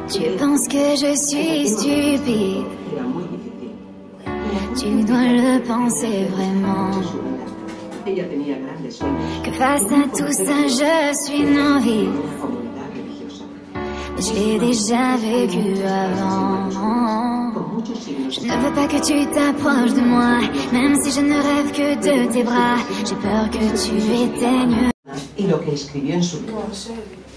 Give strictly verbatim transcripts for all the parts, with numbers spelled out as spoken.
Tu penses que je suis stupide. Tu dois le penser vraiment. Que face à tout ça, je suis novice. Je l'ai déjà vécu avant. Je ne veux pas que tu t'approches de moi, même si je ne rêve que de tes bras. J'ai peur que tu éteignes. Y lo que escribió en su libro.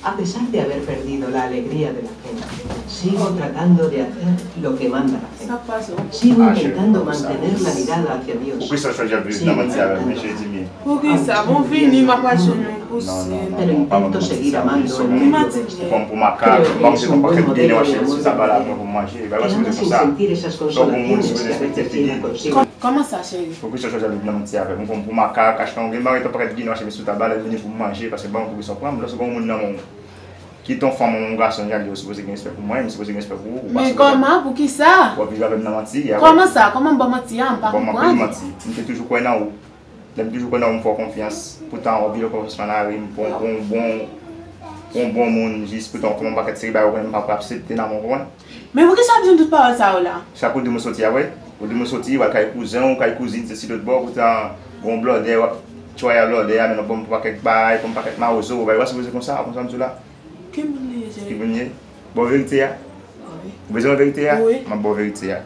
A pesar de haber perdido la alegría de la gente, sigo tratando de hacer lo que manda la gente. Sigo intentando mantener la mirada hacia Dios. Sigo intentando mantener la mirada hacia Dios. Poukisa? Bon, vini, m ap al jwenn yon kouzen. Pero intento seguir amando en medio de esta. Creo que es un buen modelo de amor verdadero, que ama sin sentir esas consolaciones que a veces llega consigo. Kòman sa, cheri? Poukisa w chwazi al viv nan manti avè m? Ou fè m pou makak, achte yon gen mari, yon pakèt ginen, achte men sou tab la, lè l vini pou m manje, paske ban m poukisa w pran m. Lòske yon moun nan men w, kit yon fanm, yon gason, jan l ye, ou sipoze gen respè pou mwen, m sipoze gen respè pou ou. Men kòman? Poukisa? W ap viv avè m nan manti, a wè. Kòman sa? Kòman m ba w manti a? M pa konprann. Bon, m ap ba w manti. M te toujou kwè nan ou. Lè m toujou kwè nan ou, m fè w konfyans. Poutan, w ap vire konfyans nan lari m pou, pou, pou, pou yon bon moun, jis poutan w fè m yon pakèt seri bagay ou konnen m pa pral aksepte nan men w, konprann? Men poukisa w ap di m tout pawòl sa yo la? Sa pou di m ou soti a, vre? Ou di m ou soti, w al kay kouzen w, kay kouzin, sesi lòt bò, poutan, gon blòdè, w ap tchwaye a blòdè a, men w ap ban m pakèt bagay, ban m pakèt mawozo, bagay, w ap sipoze konsa, konsa m di w la. Ki moun li ye, cheri? Ki moun li ye? Ba w verite a? Wi. Ou bezwen wè verite a? Wi. M ap ba w verite a.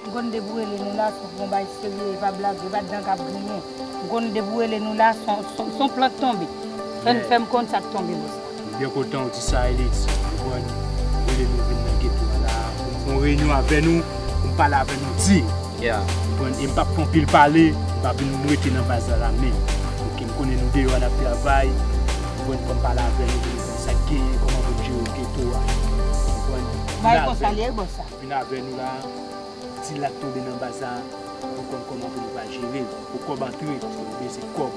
M konn depi w rele nou la, se yon bagay serye, e pa blag, e pa dan k ap griyen. M konn depi w rele nou la, se yon, se yon, se yon plant tonbe. Fè m, fè m konn sa k tonbe, bòs. M byen kontan w di sa, Elix. Ou konprann? Ou rele nou vin nan geto a la pou m fè yon reyinyon avè nou, pou m pale avè nou di. Yeah. Ou konprann? E m p ap fè anpil pale, m p ap vin rete nan baz la la menm. Oke, m konnen nou deyò a n ap travay. Ou konprann? Fò m pale avè nou pou nou konn sa k genyen, kòman pou n jere geto a. Ou konprann? Bay konsa l ye, bòs la. Vin avè nou la. Dil la k tonbe nan baz la, nou konn kòman pou nou pral jere l. Pou kòb antre, paske nou bezwen kòb.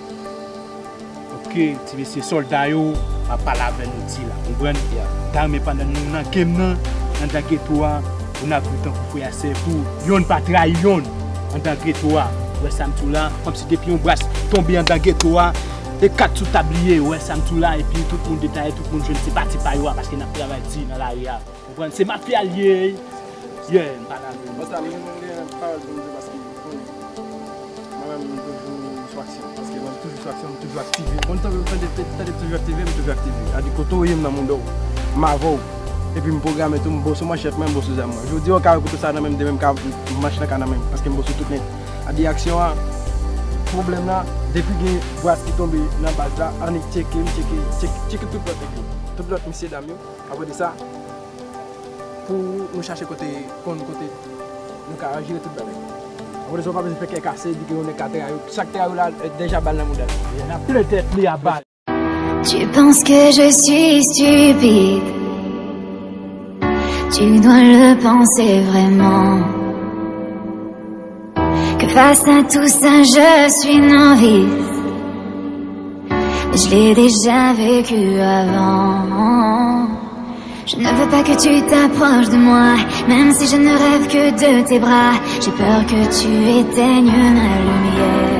Oke, ti mesye sòlda yo, m ap pale avè nou di la, konprann? Yeah. Ta renmen pandan nou nan game nan, anndan geto a, pou n ap viv tankou frè a sè, pou yonn pa trayi yonn anndan geto a. Ou wè sa m di w la? Kòmsi depi yon bras tonbe anndan geto a, e kat sou tab li ye, ou wè sa m di w la? Epi tout moun detaye, tout moun jwenn se pati pa yo a, paske n ap travay di nan lari a. Konprann? Se mafya l ye. Yeah, m pale avè w. Bon, sa, mwen, mwen gen pawòl pou m di w paske, bon, mwen menm, m toujou sou aksyon. Paske mwen toujou sou aksyon, m toujou aktive. Bon, tande, tande, tande, tande, toujou aktive, m toujou aktive. A di kote w ye, m nan mouda w. M avè w. Epi m pwograme tou, m bo sou manchèt mwen, m bo sou zam mwen. Jodi a, w ka wè kouto sa nan men m, demen m ka, manch lan ka nan men m, paske m bo sou tout nèt. A di aksyon an, pwoblèm nan, depi gen bras ki tonbe nan baz la, annik tcheke, m tcheke, tcheke, tcheke tout lòt nèg yo. Tout lòt mesye dam yo. Apre de sa, pou nou chache kote, konn kote nou ka jere tout bagay. Apre de sa, w pa bezwen fè kè kase, di ke yon nèg ka trayi w. Sa k trayi w la, deja bal nan mouda l. N ap plen tèt li a bal. Tu penses que je suis stupide. Tu dois le penser vraiment. Que face à tout ça, je suis novice. Mais je l'ai déjà vécu avant. Je ne veux pas que tu t'approches de moi, même si je ne rêve que de tes bras. J'ai peur que tu éteignes ma lumière.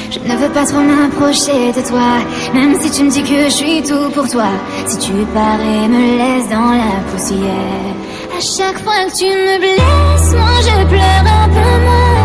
Je ne veux pas trop m'approcher de toi, même si tu me dis que je suis tout pour toi. Si tu pars et me laisses dans la poussière, à chaque fois que tu me blesses, moi je pleure un peu moins.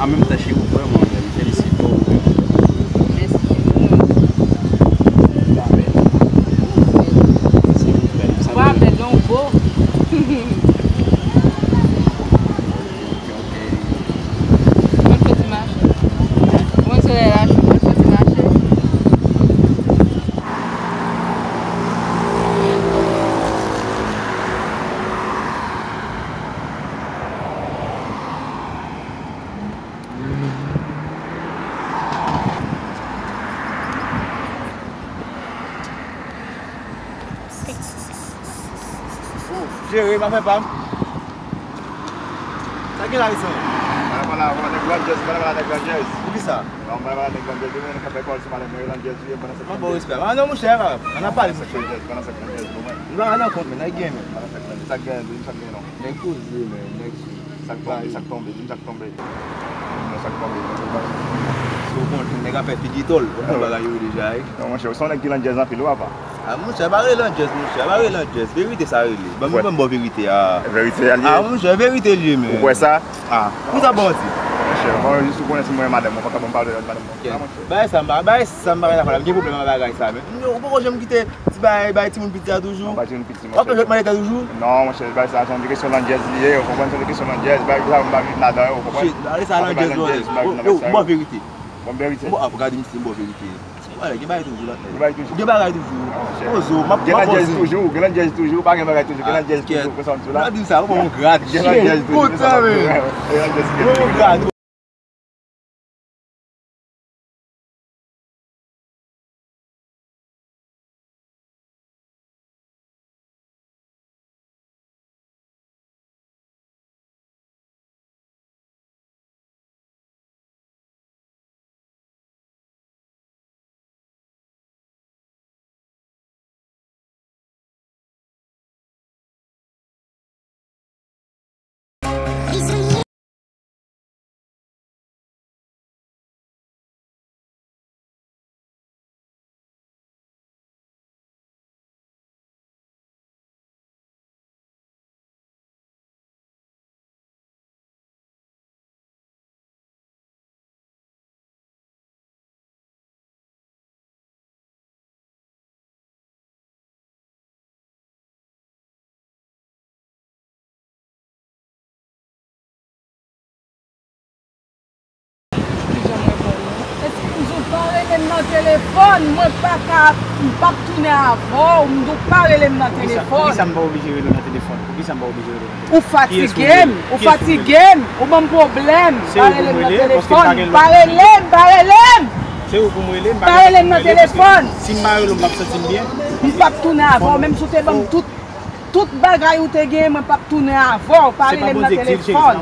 An menm tan, cheri, vrèman bèl. M felisite w. Mèsi. Silvouplè, m santi. Bòn fè ti mache. Bòn solèy la cho, bòn fè ti mache. Jere, pa fè pa m. Sa gen la, Wilson? Ah, bon, nèg Landjèz, pa nan nèg Landjèz. Poukisa? Non, pa nan nèg Landjèz, men nèg k ap fè kòl sou madanm mwen, Landjèz li ye, pandan se Landjez. Mwen ba w respè. Ah non, monchè, pa, pa nan pale, monchè. Pandan se Landjez, bon, mwen. M pa nan kont, men, nèg gen, men. Pandan se Landjez, sa k gen, sa k gen, non. Nèg poze, men, nèg Sa k tonbe, sa k tonbe, di m sa k tonbe. Di m sa k tonbe. Si w konn, nèg ap fè figi tòl, ou konn bagay yo ye deja, wi. Non, monchè, ou se yon nèg ki Landjèz anpil, wi, apa. Ah, monchè, pa rele Landjèz, monchè, pa rele Landjèz. Verite sa rele. Ban m, ban m ba w verite a. Verite a li ye? Ah, monchè, verite li ye, men. Ou kwè sa? Ah, pou sa ba w manti. Monchè, mwen jis ou konnen si mwen madanm mwen, ou pa ka ban m pale de madanm mwen. Bagay sa, m pa, bagay sa, m pa ka fè la. M gen pwoblèm ak bagay sa, men. Ou poko janm kite ti bagay, bay timoun piti a toujou? Non, bay timoun piti, monchè. W ap toujou mande tè toujou? Non, monchè, bagay sa, se yon kesyon Landjèz li ye, ou konprann, se yon kesyon Landjèz, bagay sa, m pa viv ladan yo, ou konprann? Shit, ale sa Landjèz vòlè. Yo, yo, m ba w verite. Bon, verite. M ba, ap gade misye, m ba w verite. Ti bagay, gen bagay toujou la. Gen bagay toujou. Gen bagay toujou. Pozo, m ap, gen Landjèz toujou, gen Landjèz toujou, pa gen bagay toujou, gen Landjèz toujou, konsa m di w la. Di m sa, ou ban m yon grad. Gen Landjèz toujou. Kontan, men. Gen Landjèz toujou. Kijan mwen bon non? Eskize m, pa rele m nan telefòn, mwen pa ka, m p ap tounen avè w, m di w pa rele m nan telefòn. Poukisa m pa oblije rele w nan telefòn? Poukisa m pa oblije rele w nan telefòn? Ou fatige m, ou fatige m, ou ban m pwoblèm, pa rele m nan telefòn, pa rele m, pa rele m! Se ou pou m rele, m pa rele m nan telefòn. Si m pa rele w, m p ap santi m byen. M p ap tounen avè w, menm si w te ban m tout Tout bagay ou te genyen, mwen p ap tounen avè w, pa rele m nan telefòn.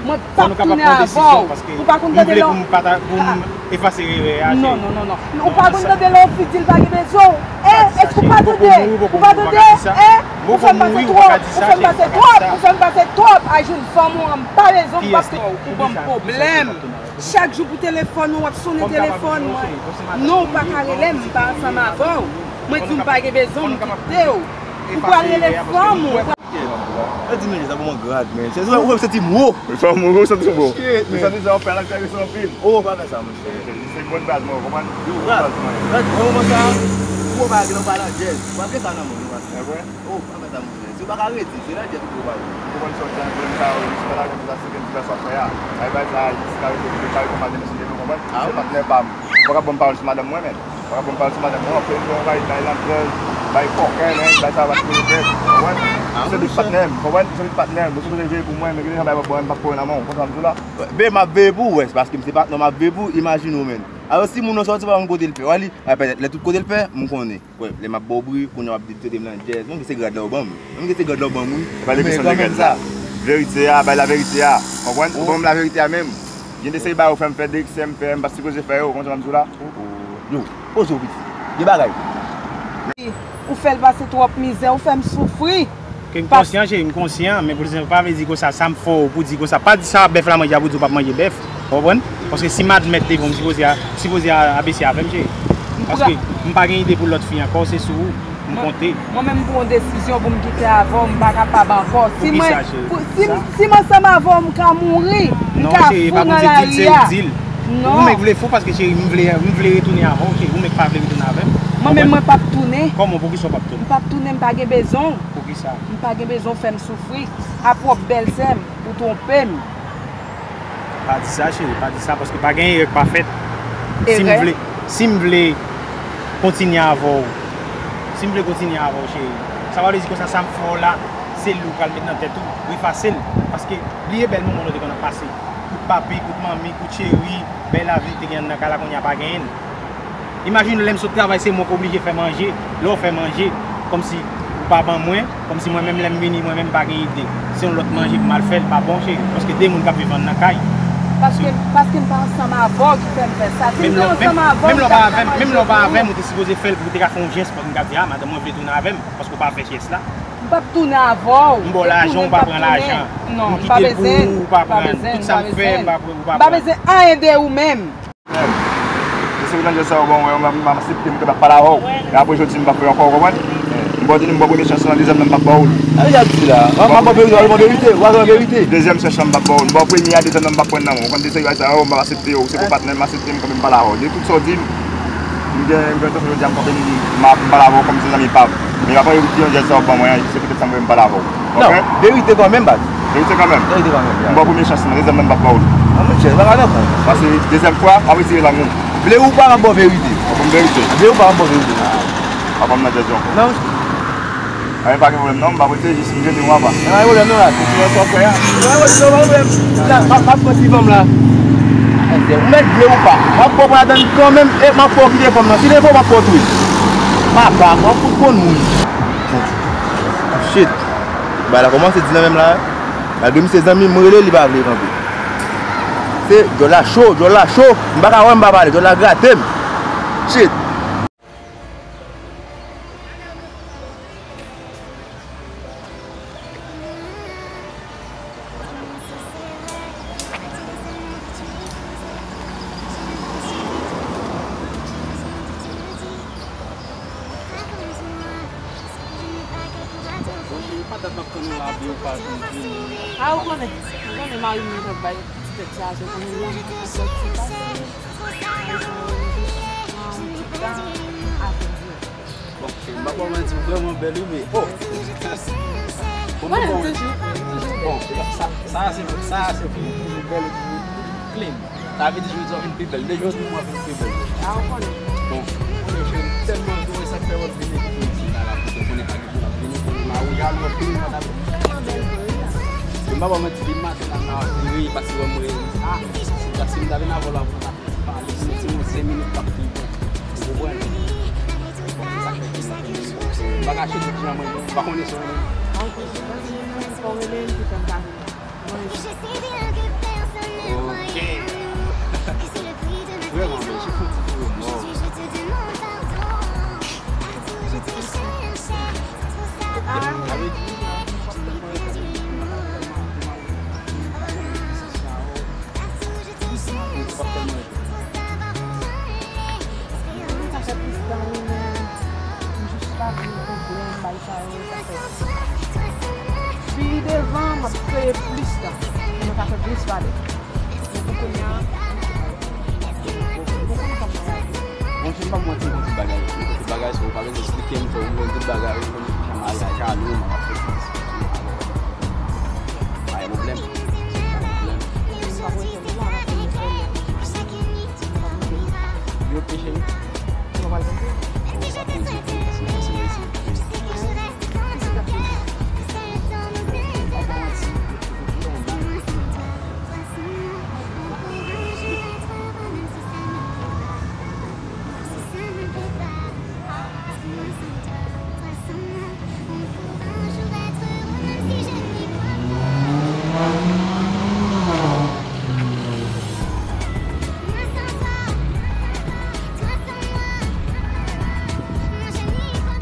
Mwen p ap tounen avè w. Ou pa konn tande lè w... Non, non, non, non. Ou pa konn tande lè w fin di l pa gen bezwen w. Eh, èske ou pa tande? Ou pa tande? Eh, ou fè m pase twòp, ou fè m pase twòp, ou fè m pase twòp. Ay, jwenn fanm ou an, m pa bezwen w, m p ap tounen, ou ban m pwoblèm. Chak jou pou telefòn ou, w ap sonnen telefòn mwen. Non, ou pa ka rele m, m pa ansanm avè w. Mwen di w m pa gen bezwen w, m kite w. Ou pral rele fanm ou. Yo di men sa pou mwen grad, men. Se ou wè m santi m wo. Fanm ou santi m wo. Shit, men. Ou santi sa w fè la, fè reso anpil. Oh, pa fè sa, monchè. Se bon baz mwen, ou konprann? Yo, grad. Grad, nan moman sa, ou pa gen, ou pa Landjèz. Ou pa gen sa nan men w, non, monchè. E vre? Oh, pa fè sa, monchè. Si w pa ka redi, se Landjèz ou pral. Ou konprann sa w di an, sa, ou jis pa la, sa, se gen ti sa w fè a. Ay, bay sa, jis ka rete, ka rete mal de mesye, ou konprann? Se patnè pa m. Ou pa ka ban m pawòl sou madanm mwen, men. Ou pa ka ban m pawòl sou madanm mwen, w ap fè yon bagay, bay Landjèz, bay kòkèn, men, bay sa, bay kòkèn, ou konprann? Se li patnè m, konprann? Se li patnè m. Ou sipoze veye pou mwen, men gen jan bay bò, m p ap pran nan men w, konprann sa m di w la? Ben, m ap veye pou w, wè, se paske m se patnè w, m ap veye pou w, imajine w, men. Alò, si moun nan sòti, pa konn kote l fè, w a li, a, petèt, lè tout kote l fè, m konnen. Wè, lè m ap ba w bri, kounye a w ap di w trete m Landjèz. Mwen gen se grad la w ban m. Mwen gen se grad la w ban m, wi. E pa de kesyon de grad la. Verite a, bay laverite a. Konprann? Ou ban m laverite a menm. Gen de seri bagay ou fè m fè, de eksè m fè, m pa t sipoze fè yo, ou konprann sa m di w la? Yo, poze w piti. Gen bagay. Ou fè l pase twòp mizè, ou fè m soufri. Ke m konsyan, cheri, m konsyan, men pou sa pa vle di konsa, sa m fè w pou di konsa. Pa di sa bèf la manje a pou di w p ap manje bèf. Ou konprann? Paske si m admèt devan w, m sipoze a, sipoze a, abese avè m, cheri. Paske m pa gen ide pou lòt fi ankò, se sou ou m konte. Mwen menm m pran yon desizyon pou m kite avè w, m pa kapab ankò. Si mwen, si, si m ansanm avè w, m ka mouri, m ka fou nan lari a. Non, cheri, pa konn se di l, se ou di l. Ou menm k vle fou paske, cheri, m vle, m vle retounen avè w, cheri. Ou menm k pa vle retounen avè m. Mwen menm, mwen p ap tounen. Kòman, poukisa w p ap tounen? M p ap tounen, m pa gen bezwen w. Poukisa? M pa gen bezwen w fè m soufri. A pwòp bèlsè m, ou twonpe m. Pa di sa, cheri, pa di sa, paske pa gen erè k pa fèt. Si m vle, si m vle kontinye avè w, si m vle kontinye avè w, cheri, sa pa vle di konsa sa m fè w la, se li w pral met nan tèt ou, efase l. Paske bliye bèl moman nou te konn ap pase. Kout papi, kout manmi, kout cheri, bèl lavi te gen nan kay la, kounye a pa genyen l. Imajine w, lè m sot travay, se mwen k oblije fè manje. Lè w fè manje, kòmsi ou pa ban mwen, kòmsi mwen menm lè m vini, mwen menm m pa gen ide. Se yon lòt manje pou m al fè, l pa bon, cheri. Paske de moun k ap viv anndan kay. Paske, paske m pa ansanm avè w ki fè m fè sa. Si m te ansanm avè w, m t ap fè manti pou ou. Menm lè w pa avè m, ou te sipoze fè l pou w te ka fè yon jès, pou m ka di, a, madanm mwen vle tounen avè m, paske w pa fè jès la. M p ap tounen avè w. M ba w lajan, ou pa pran lajan. Non, m pa bezwen, m pa bezwen, m pa bezwen. M pa bezwen anyen de ou menm. Menm. Se seri nan jès sa yo ban mwen, m ap aksepte, m kapab pale avè w. Men apre jodi, m p ap fè ankò, ou konprann? M ba w di, m ba w premye chans lan, dezyèm nan m p ap ba w l. Sa vle di a di la. M ap ba w verite, w ap ban verite, w ap ban verite. Dezyèm chans lan m p ap ba w l. M ba w premye a, dezyèm nan m p ap pran nan men w. Ou konn de seri bagay sa yo, m p ap aksepte yo. Se pou patnè m, aksepte m kanmenm pale avè w. De tout sa w di m, m gen, m gen entansyon jodi a, m kanpe m, m ap pale avè w kòm se zanmi pa m. Men apre yon jès sa w ban mwen an, se poutèt sa m vle m pale avè w. Non, verite kanmenm, baz. Verite kanmenm. Verite kanmenm, ya. M ba w premye chans lan, dezyèm nan m p ap ba w l. An, monchè, bagay la konn. Paske dezyèm fwa, m ap retire lang ou. Vle ou pa, m ap ba w verite. W ap ban m verite. Vle ou pa, m ap ba w verite. W ap ban m nan jès yo ankò. Non, monchè. A, men pa gen pwoblèm non, m p ap retire, jis m rele w apa. Pa gen pwoblèm non la, se ti sa w fè a. Pa gen pwoblèm, pa gen pwoblèm. La, m ap, m ap pwosib fanm la. Ou mèt vle ou pa. M ap ba w pou atann kanmenm, e m ap fè w kite fanm nan. Si te fè w, m ap fè w touye. Papa, m ap fout konn moun. Shit. Bagay la kòmanse di nan menm la. Malgre m se zanmi m, m rele li pa vle kanpe. Se, djòl la cho, djòl la cho. M pa ka wè, m pa pale, djòl la grate m. Shit. Patat m ap tann ou la, byen ou pa janm vini. A, ou konnen, ou konnen mari m nan t ap bay ti tèt chaje kounye a, ak lòt ti pase. Bon, cheri, m pa pral manti, ou vrèman bèl, wi, men, oh! Bon, bon, bon. Bon, sa, sa, se, sa, se pou ou, toujou bèl, toujou clean. Sa vle di jodi a w vin pi bèl. De jou an, w vin pi bèl. A, ou konnen. Bon, ou konnen, cheri, m tèlman adore sa k fè w vini pou isit la, la, paske w konnen pa gen moun ap vini, konnen mari w jalou anpil, madanm. Tèlman bèl vre, wi. Men m pa pral manti, depi maten la, m ap ri, paske w wè m reyini. A, si ta, si m ta vin avè w la, pou n ta pale, se ti moun senk minit k ap pi bon. Ou konprann? Bon, se sa k fè ke m ap vini. M pa ka chita jan mwen, m pa konnen si w renmen m. A, ou konnen, fò w rele m, pou fè m ta vini. Ok. Vrèman, men, se fouti pou yo mò. Mwen, sa fè plis tan, wi, men m jis pa vle pwoblèm, bagay sa yo, sa fè. Pi devan, m ap kreye plis tan. Mwen ka fè plis valè. Men pou kounye a, m konn kòman. Bon, si m pa manti, m konn tout bagay. M konn tout bagay, so, ou pa bezwen eksplike m, fò ou konn tout bagay, ou konnen kijan maryaj la ye, m ap fè plis. Pa gen pwoblèm. Pa gen pwoblèm. Yo, ok, cheri. Mwen pral konte. Mèsi, mèsi, mèsi.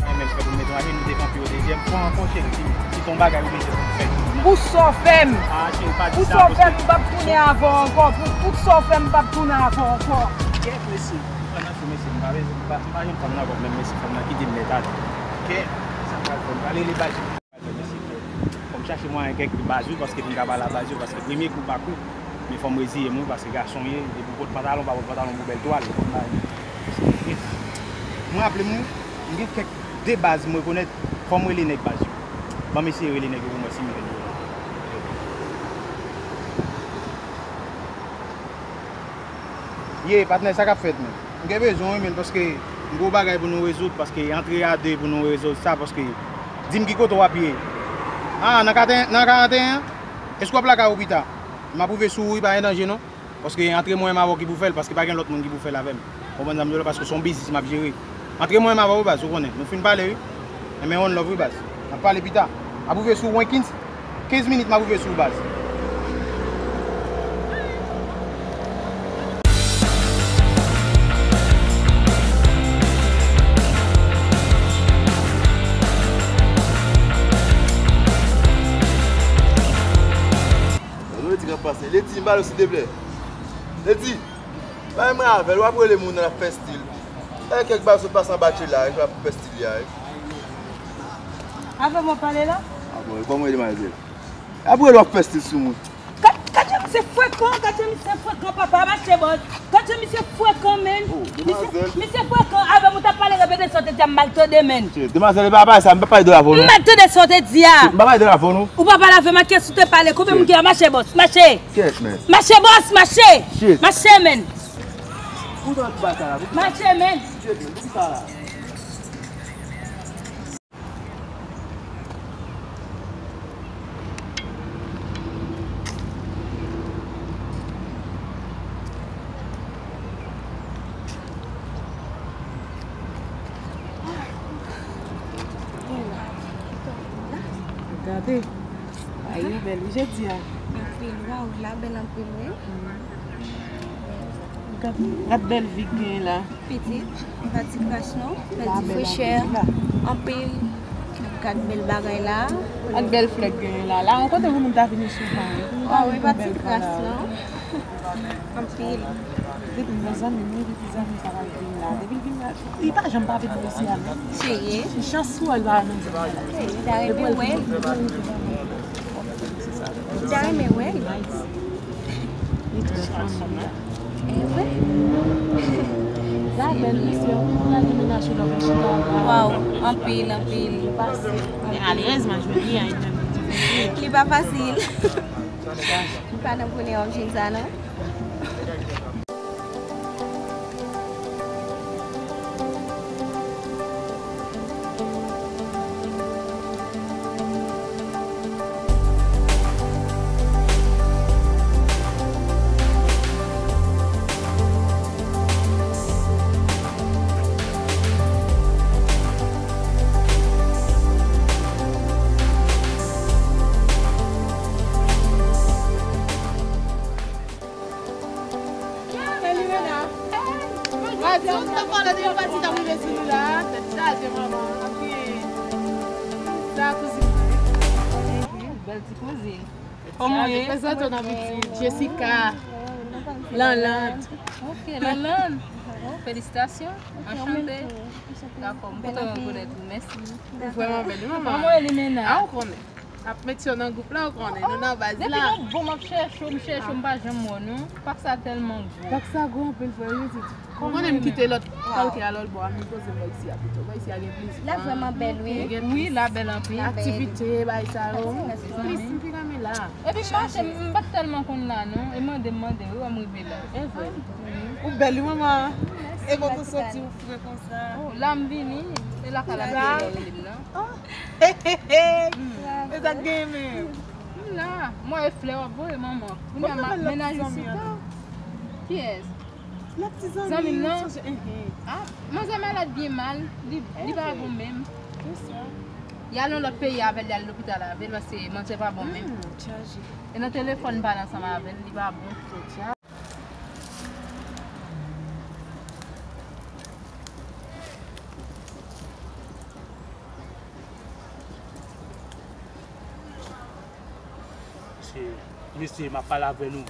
Renmen fè pou m mete w ajenou devan pye w dezyèm fwa ankò, cheri, si, si se yon bagay ou bezwen pou m fè. Pou sa w fè m. Ah, cheri, pa di sa, paske. Pou sa w fè m, m p ap tounen avè w ankò. Pou tout sa w fè m, m p ap tounen avè w ankò. Kèt, mesye, pandan se mesye, m pa bezwen, m pa, m pa janm fanm nan ankò, menm mesye fanm nan kite m nèt ale. Kèt, sa m pral fè, m pral rele baz yo. Fò m chache mwayen kèk baz wi, paske pou m ka pale a baz yo, paske premye kou pa kou, men fò m reziye m wi, paske gason ye, depi w pot pantalon, pa pot pantalon pou bèl twal, ou konn bagay. Mwen raple m wi, m gen kèk de baz m rekonèt, fò m rele nèg baz yo. Ban m eseye rele nèg yo pou m wè si m jwenn yo. Ye, patnè, sa k ap fèt, men? M gen bezwen w, wi, men, paske m gen yon bagay pou nou rezoud, paske antre a de pou nou rezoud sa, paske di m ki kote w ap ye. Ah, nan katen-, nan karanteyen an? Èske w ap lakay ou pita? M ap rive sou ou, wi, pa gen danje, non. Paske antre mwen menm avè w ki pou fè l, paske pa gen lòt moun ki pou fè l avè m. Konprann sa m di w la, paske se yon biznis m ap jere. Antre mwen menm avè w, baz, ou konnen. Nou fin pale, wi. Enben, one love, wi, baz. N ap pale pita. Ap rive sou ou, kenz, kenz minit, m ap rive sou ou, baz. Ledi, m pale w silteplè. Ledi, bay mwen avè l, w ap rele moun nan l ap fè stil. E kèk bagay sot pase anba tchè la, l ap fè stil ya. Avè mwen pale la? A bon, e kòman demwazèl? Ap rele w ap fè stil sou moun. Gad, gad jan misye frekan, gad jan misye frekan, papa, mache bòs. Gad jan misye frekan, menn. Oh, misye, demwazèl. Misye frekan, avè m ou t ap pale, repete sa w te di a, m mal tande, menn. Demwazèl, e pa pale sa, m pa pale de avè w, non. M mal tande sa w te di a. M pa pale de avè w, non. Ou pa pale avè m, a kiyès ou te pale? Konbyen moun ki la? Mache bòs, mache. Kiyès, menn? Mache bòs, mache. Shit. Mache, menn. Ou t ap bat la, pou ki sa? Mache, menn. Shit, menn, pou ki sa la? Gade. Ay, ou bèl wi jodi a. Anpil, waw, la bèl anpil wi. Gad, gad bèl vi k genyen la. Pitit, pa di kras non, bèl ti frechè, anpil, gad bèl bagay la. Ak bèl flè k genyen la. La, yon kote pou moun ta vini souvan. Ah wi, pa di kras non. Anpil. Depi m nan zanmi m, depi zanmi sa pral vin la. Depi l vin la, li pa janm pa vin bò isi a non. Serye? Chans pou wè l pa menm zanmi la. Li ta renmen wè l. Li ta renmen wè l. Li trè fanmi. E vre? Sa bèl mesye, ou pral demenaje lòt chita la. Waw, anpil, anpil. Men alèz, m a jwenn li a. Li pa fasil. M pa nan bonè w ap jwenn sa non. Salut, Lena. Gade, ou t ap pale de yon pati k ap rive sou nou la. Tèt chaje, manman. Sa, kouzin mwen. Bèl ti kouzin. Kòman w ye? Prezante w nan pitit. Jessica. Lanland. Ok, Lanland. Oh, felisitasyon. Anchante. Dakò, m kontan rekonèt ou. Mèsi. Ou vrèman bèl, wi, manman. Kòman w ye, Limena? A, ou konnen. Ap met yo nan gwoup la, ou konnen, nou nan baz la. Depi nou bon, m ap chèche w, m chèche w, m pa janm wè w, non. Pak sa tèlman gwo. Pak sa gwo anpil, frè, wi, pitit. Ou konnen m kite lòt kalke a lòt bò a, m vin poze m bò isi a pito. Bò isi a gen plis. La vrèman bèl, wi. Wi, la bèl anpil. Aktivite, bagay sa yo. Plis, m pi renmen la. Epi m mache, m pa t tèlman konn la, non. E mande, m mande, wi, wè m rive la. E vre. Ou bèl, wi, manman. E kote w soti, ou fre konsa. Oh, la m vini. E lakay la m vini, m nan. E sa k genyen menm? M la. M wè e flè w ap voye, manman. Kounye a, mennaj isit la. Kiyès? Zanmi m nan? Ah, manzè malad byen mal. Li, li pa bon menm. Y al yon lòt peyi avè l, y al lopital avè l, paske manzè pa bon menm. E nan telefòn m pale ansanm avè l, li pa bon. Mesye, mesye, m ap pale avè nou.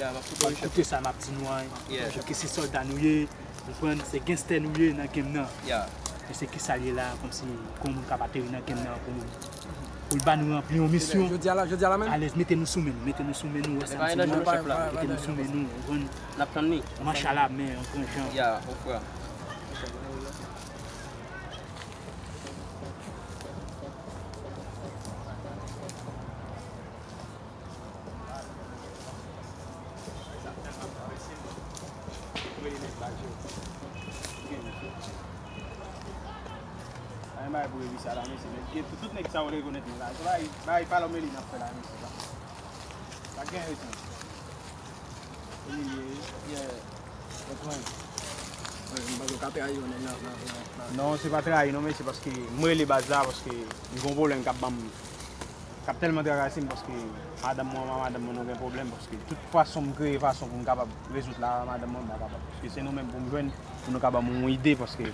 N ap koute sa m ap di nou an. Paske se sòlda nou ye, konprann, se genstè nou ye nan game nan. E se kisa l ye la, kòmsi, kòman moun k ap ateri nan game nan pou, pou l ba nou ranpli yon misyon. Jodi a la, jodi a la menm? Alèz, mete nou sou men nou, mete nou sou men nou, wè sa m di nou an. Mete nou sou men nou, konprann. N ap tann li. Manch a la men, an gran jan. Ay, bay pou revi sa la, mesye. Nèg gen tout, tout nèg sa yo rekonèt mwen la. Se bay, bay Palomeli n ap fè la, mesye. Pa gen rezon. Emilye, Pierre, Antoine. Mwen, mwen pa ka trayi yo nan, nan, nan, nan, nan. Non, se pa trayi non, men se paske mwen rele baz la, paske m gen yon pwoblèm k ap ban m, k ap tèlman trakase m, paske madanm mwen, madanm mwen, nou gen pwoblèm, paske tout fason m kreye fason pou m kapab rezoud la, madanm mwen pa kapab, paske se nou menm pou m jwenn, pou nou ka ban m yon ide, paske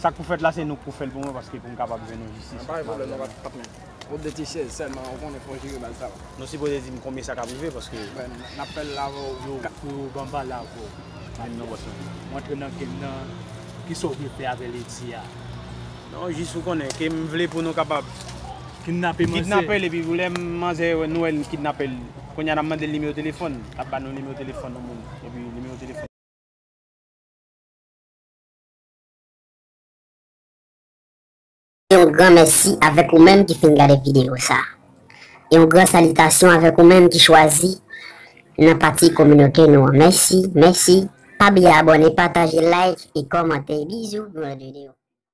Sa k pou fèt la, se nou k pou fè l pou mwen, paske pou m kapab jwenn yon jistis. Anba yon pwoblèm, nou pa t ap men. Ou de ti chèz sèlman, ou konnen fò jere baz sa. Nou sipoze di m konbyen sa k ap rive, paske n ap fè l la avè w. Pou ban bal avè w. Menm non, bòs mwen. Ou antre nan game nan, ki sa w vle fè avè Lady a? Non, jis ou konnen, ke m vle pou nou kapab Kidnape manzè. Kidnape l, epi pou lè manzè nou wè l kidnape l. Kounye a n ap mande l nimewo telefòn, l ap ba nou nimewo telefòn yon moun, epi nimewo telefòn. Yon gran mèsi avèk ou menm ki fin gade videyo sa. Yon gran salitasyon avèk ou menm ki chwazi nan pati kominote nou an. Mèsi, mèsi. Pa bliye abòne, pataje, like e kòmante. Bizou pou lòt videyo.